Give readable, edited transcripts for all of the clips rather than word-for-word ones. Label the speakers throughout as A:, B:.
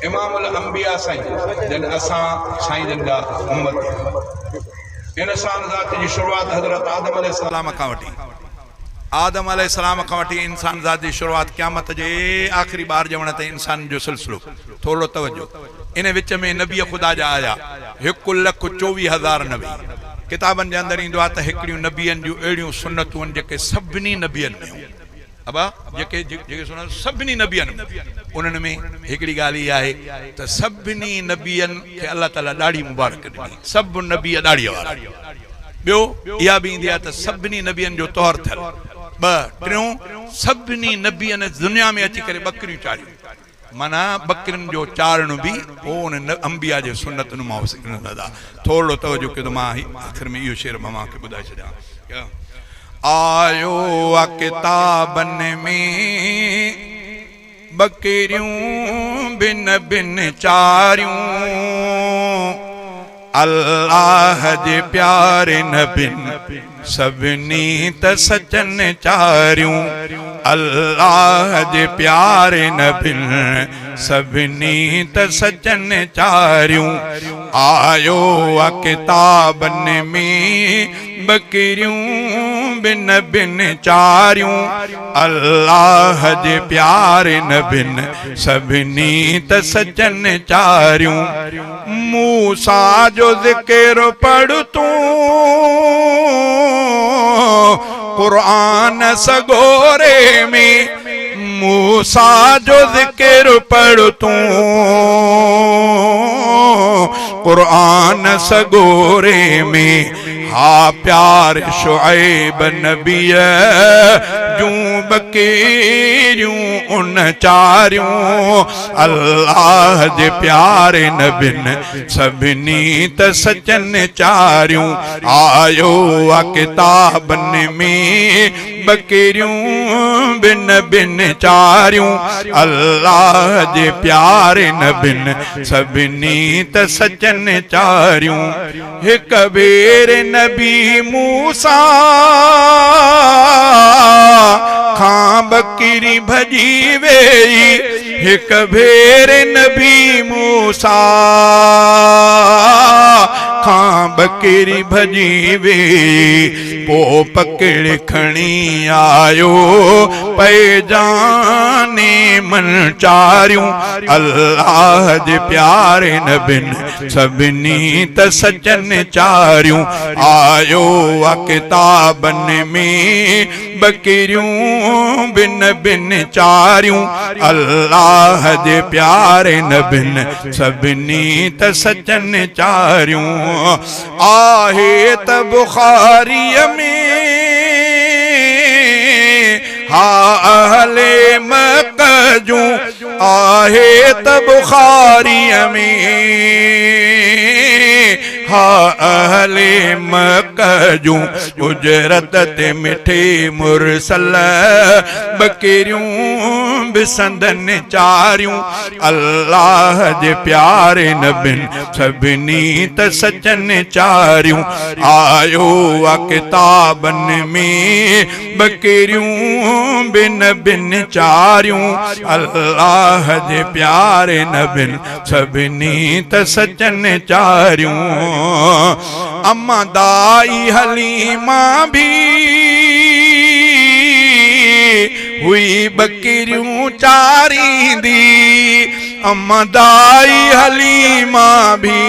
A: امام الانبياء سائين جن اسان سائين جن جا امتي. انسان ذات جي شروعات حضرت آدم عليه السلام کان وٺي آدم عليه السلام کان وٺي انسان ذات جي شروعات قيامت جي آخري ٻار ڄمڻ تائين انسانن جو سلسلو. ٿورڙو توجه. ان وچ ۾ نبي خدا جا آيا 1,24,000 نبي. ڪتابن جي اندر ايندو آهي ته هڪڙيون نبين جون اهڙيون سنتون آهن جيڪي سڀني نبين ۾ هيون. ابا جيڪي جيڪي سنت سڀني نبين ۾ انهن ۾ هڪڙي ڳالهه اها آهي ته سڀني نبين کي الله تعالي ڏاڙهي مبارڪ ڏني. سڀ نبي ڏاڙهي وارا. ٻيو اها به ايندي آهي ته سڀني نبين جو طهر ٿيل. ٻه ٽيون سڀني نبين دنيا ۾ اچي ڪري ٻڪريون چاريون. معنيٰ ٻڪرين جو چارڻ به هو ان انبياء جي سنت نما ادا ٿورڙو توجه ڪيو ته مان هي آخر ۾ اهو شعر اوهان کي ٻڌائي ڇڏيان. آيو آ ڪتابن ۾ ٻڪريون به نبين چاريون. الله جي پياري نبين سڀني ته سچن چاريون. الله جي پياري نبين سڀني ته سچن چاريون. آيو آ ڪتابن ۾ ٻڪريون به نبين چاريون. الله جي پياري نبين سڀني ته سچن چاريون. موسيٰ جو ذڪر پڙهه تون قرآن سڳوري ۾، موسيٰ جو ذڪر پڙهه تون قرآن سڳوري ۾، ها پيار شعيب نبيء جون ٻڪريون ان چاريون. الله جي پياري نبين سڀني ته سچن چاريون. آيو آ ڪتابن ۾ ٻڪريون به نبين چاريون. الله جي پياري نبين سڀني ته سچن چاريون. هڪ ڀيري نبي موسيٰ کان ٻڪري ڀڄي ويئي. هڪ ڀيري نبي موسيٰ کان ٻڪري ڀڄي ويئي. پوء پڪڙي کڻي آيو پئي جاني من چاريون. الله جي پياري نبين سڀني ته سچن چاريون. آيو آ ڪتابن ۾ ٻڪريون به نبين چاريون. الله جي پياري نبين سڀني ته سچن چاريون. آهي ته بخاريء ۾ ها اهل مڪه جون. آهي ته بخاريء ۾ ها اهل مڪه جون. اجرت تي مٺي مرسل ٻڪريون به سندن چاريون. الله جي پياري نبين سڀني ته سچن چاريون. آيو آ ڪتابن ۾ ٻڪريون به نبين چاريون. الله جي پياري نبين سڀني ته سچن چاريون. اما دائي حليما به هئي ٻڪريون چاريندي. اما دائي حليما به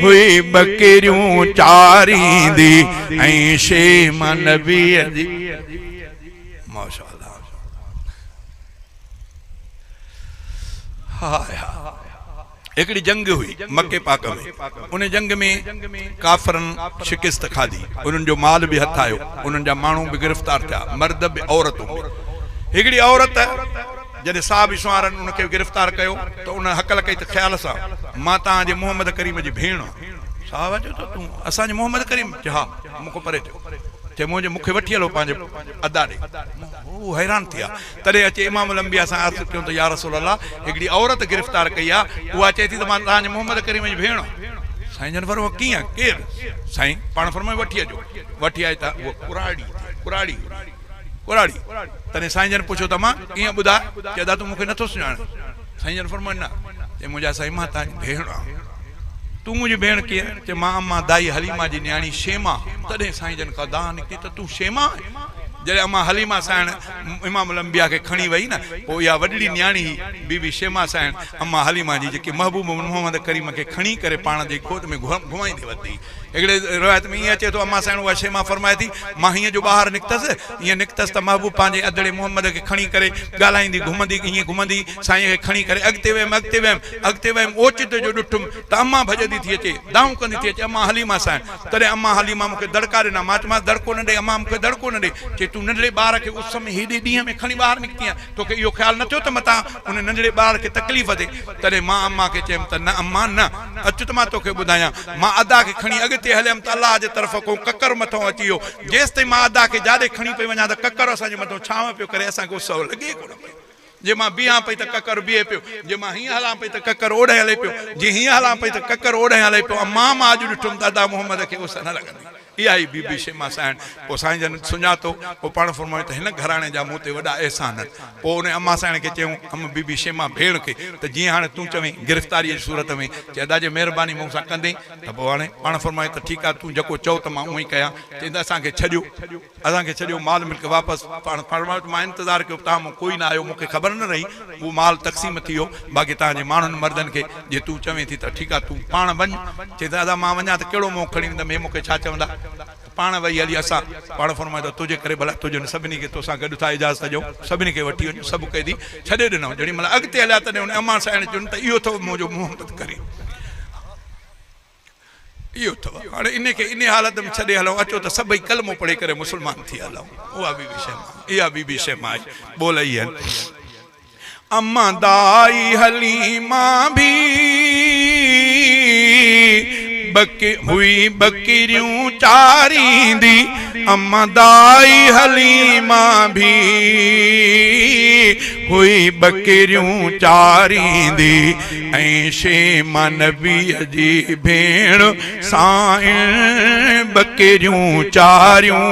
A: هئي ٻڪريون چاريندي. ۽ شيما نبيء جي ماشاءالله هاء هاء. هڪڙي جنگ هئي مڪي پاڪ ۾، ان جنگ ۾ ڪافرن شڪست کاڌي، انهن جو مال به هٿ آيو، انهن جا ماڻهو به گرفتار ٿيا، مرد به عورتون به. هڪڙي عورت جڏهن صحابي سنوارن ان کي گرفتار ڪيو ته ان هڪل ڪئي ته خيال سان مان توهان جي محمد ڪريم جي ڀيڻ آهيان. صحابه چيو ته تون اسان جي محمد ڪريم؟ چي ها. مون کان پري ٿيو. چي منهنجي مون کي وٺي هلو پنهنجي ادا ڏي. هو حيران ٿي ويا. تڏهن اچي امام الانبياء سان عرض ڪيون ته يا رسول الله هڪڙي عورت گرفتار ڪئي آهي، اها چئي ٿي ته مان توهان جي محمد ڪريم جي ڀيڻ آهيان. سائين جن فرمايو ڪيئن؟ ڪير؟ سائين پاڻ فرمايو وٺي اچو. وٺي آئي ته اها ڪراڙي ٿي، ڪراڙي هئي. ڪراڙي. تڏهن سائين جن پڇيو ته امان ڪيئن ٻڌاء؟ چي ادا تون مون کي نٿو سڃاڻين. سائين جن فرمايو نه. چي منهنجا سائين مان تنهنجي ڀيڻ آهيان. تون منهنجي ڀيڻ ڪيئن؟ چي مان امان دائي حليمه جي نياڻي شيما. تڏهن سائين جن کان دانهن نڪتي ته تون شيما آهين؟ جڏهن امان حليمه سائڻ امام الانبياء کي کڻي وئي نه پوء اها وڏڙي نياڻي هئي بي بي شيما سائڻ امان حليمه جي جيڪي محبوب محمد ڪريم کي کڻي ڪري پاڻ جي گود ۾ گهمائيندي وتي. هڪڙي روايت ۾ ائين اچي ٿو، امان سائڻ اها شيما فرمائي ٿي، مان هيئن جو ٻاهر نڪتس، ائين نڪتس ته محبوب پنهنجي ادڙي محمد کي کڻي ڪري ڳالهائيندي گهمندي ائين گهمندي سائينء کي کڻي ڪري اڳتي ويم اڳتي ويم اڳتي ويم اوچتو جو ڏٺم ته امان ڀڄندي ٿي اچي دانهون ڪندي ٿي اچي امان حليما سائڻ تڏهن امان حليما مون کي دڙڪا ڏنا مان چيومانس دڙڪو نه ڏي امان مون کي دڙڪو نه ڏي چي تون ننڍڙي ٻار کي اس ۾ هيڏي ڏينهن ۾ کڻي ٻاهر نڪتي آهين توکي اهو خيال نه ٿيو ته متان ان ننڍڙي ٻار کي تڪليف ٿئي تڏهن مان امان کي چيم ته نه امان نه اچ ته مان توکي ٻڌايان. مان ادا کي کڻي اڳتي هليم ته الله جي طرف کان ڪڪر مٿئون اچي ويو. جيستائين مان ادا کي جاڏي کڻي پئي وڃان ته ڪڪر اسان جي مٿئون ڇانو پيو ڪري اسان کي اس لڳي ڪونه پئي. جي مان بيهان پئي ته ڪڪر بيهي پيو. جي مان هيئن هلان پئي ته ڪڪر اوڏانهن هلي پيو. جي هيئن هلان پئي ته ڪڪر اوڏانهن هلي پيو. امان مان اڄ ڏٺم ته ادا محمد کي اس نه لڳندي. اها ئي بي بي شيما سائڻ. پوء سائين جن سڃاتو. پوء پاڻ فرمايو ته هن گهراڻي جا مون تي وڏا احسان آهن. پوء ان امان سائڻ کي چيائون، ام بي بي شيما ڀيڻ کي، ته جيئن هاڻي تون چوين، گرفتاريء جي صورت ۾، چي ادا جي مهرباني مون سان ڪندين ته پوء هاڻي پاڻ فرمايو ته ٺيڪ آهي تون جيڪو چئو ته مان اونئين ڪيان. چيائين ته اسان کي ڇڏيو. اسان کي ڇڏيو مال ملڪ واپس. پاڻ فرمايو ته مان انتظار ڪيو توهان مان ڪوئي نه آيو مون کي خبر نه رهي اهو مال تقسيم ٿي ويو باقي توهان جي ماڻهن مردن کي جي تون چوين ٿي ته ٺيڪ آهي تون پاڻ وڃ. چي ته ادا مان وڃان ته ڪهڙو منهن کڻي ويندم هي مون کي ڇا چوندا ته پاڻ وئي هلي اسان پاڻ فرمايو ته تنهنجي ڪري ڀلا تنهنجن سڀني کي توسان گڏ ٿا اجازت ڏيون سڀني کي وٺي وڃ سڀ قيدي ڇڏي ڏنائون جيڏي مهل اڳتي هليا تڏهن ان امان سائڻ چين ته اهو اٿو منهنجو محمد ڪريم اهو اٿو هاڻي ان کي ان حالت ۾ ڇڏي هلون اچو ته سڀئي ڪلمو پڙهي ڪري مسلمان ٿي هلون اها بي بي شيما اها بي بي شيما آئي ٻول اهي آهن. امان دائي حليما ڀي هئي ٻڪريون چاريندي امان دائي حليما ڀي هئي ٻڪريون چاريندي ۽ شيما نبيء جي ڀيڻ سائڻ ٻڪريون چاريون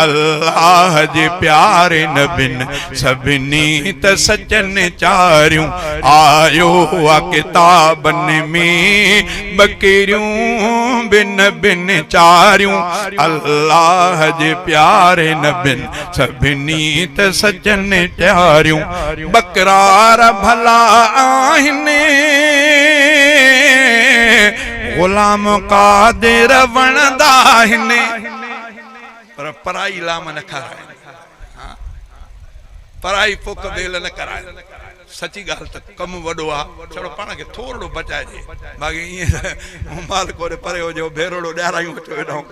A: الله جي پياري نبين سڀني ته سچن چاريون آيو آ ڪتابن ۾ ٻڪريون به نبين چاريون الله جي پياري نبين سڀني ته سچن چاريون ٻڪرار ڀلا آهن غلام قادر وڻندا آهن پر پرائي لام نه کارائن ها پرائي پوک ويل نه ڪرائن سچي ڳالهه ته ڪم وڏو آ ڇڙو پاڻ کي ٿورڙو بچائجي باقي ائين ته مال ڪوڏي پري هجي ڀيروڙو ڏيارايون اچو هيڏانهن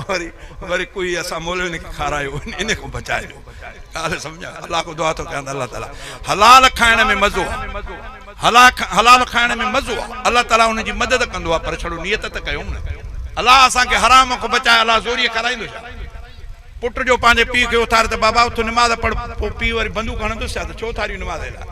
A: وري وري ڪوئي اسان مولوين کي کارايو ان کان بچائجو ڳالهه سمجهه الله کان دعا ٿو ڪيان ته الله تعالي حلال کائڻ ۾ مزو آ حلال کائڻ ۾ مزو آ الله تعالي ان جي مدد ڪندو آ پر ڇڙو نيت ته ڪيون نه الله اسان کي حرام کان بچائي الله زوري کارائيندو ڇا پٽ جو پنهنجي پيء کي اٿاري ته بابا اٿ نماز پڙهه پوء پيء وري بندوق هڻندس ڇا ته ڇو اٿاريو نماز جي لاء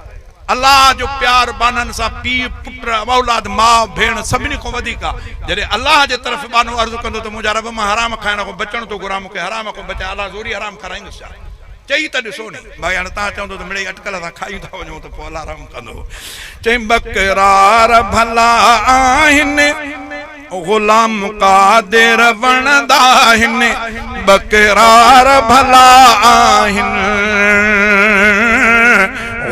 A: الله جو پيار ٻانهن سان پيء پٽ اولاد ماء ڀيڻ سڀني کان وڌيڪ آ جڏهن الله جي طرف ٻانهو عرض ڪندو ته منهنجا رب مان حرام کائڻ کان بچڻ ٿو گهران مون کي حرام کان بچاء الله زوري حرام کارائيندس ڇا چئي ته ڏسو ني ڀائي هاڻي توهان چوندو ته مڙئي اٽڪل سان کائي ٿا وڃون ته پوء الله رحم ڪندو چئي ٻڪرار ڀلا آهن غلام قادر وڻندا آهن ٻڪرار ڀلا آهن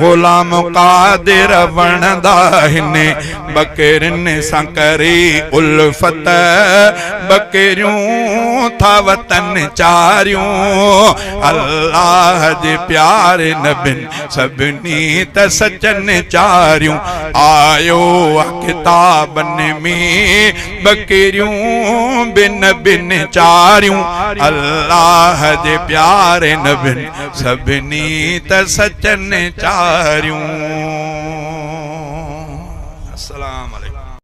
A: غلام قادر وڻندا آهن ٻڪرين سان ڪري الفت ٻڪريون ٿا وطن چاريون الله جي پياري نبين سڀني ته سچن چاريون آيو آ ڪتابن ۾ ٻڪريون به نبين چاريون الله جي پياري نبين سڀني ته سچن چاريون.